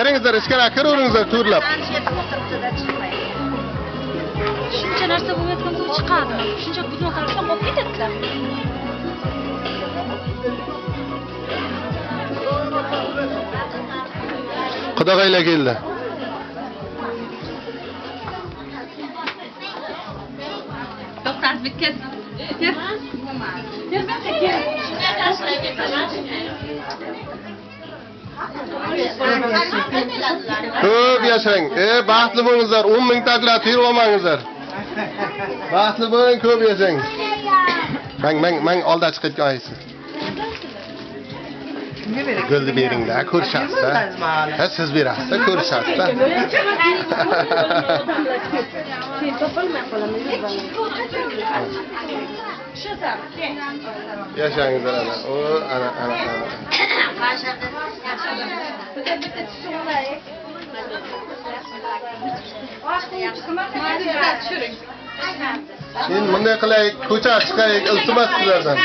Kiringizlar, ichkariga kiraveringizlar to'rlab. Shuncha narsa bo'layotgan bo'lsa chiqadi. Shuncha buzmoqlar bilan qolib ketadilar. Qudag'aylar keldi. Ko'p yashang. Baxtli bo'lingizlar. 10 ming taklar terib olmangizlar. Baxtli bo'ling, ko'p yashang. Mang oldi chiqayotgan oyisi. Gulni beringlar, ko'rishasiz. Ha, siz berasiz, ko'rishasiz. Yashangizlar ana. O, ana, ana, ana. Endi bunday qilaylik, ko'chaga chiqaylik, iltimos sizlardan.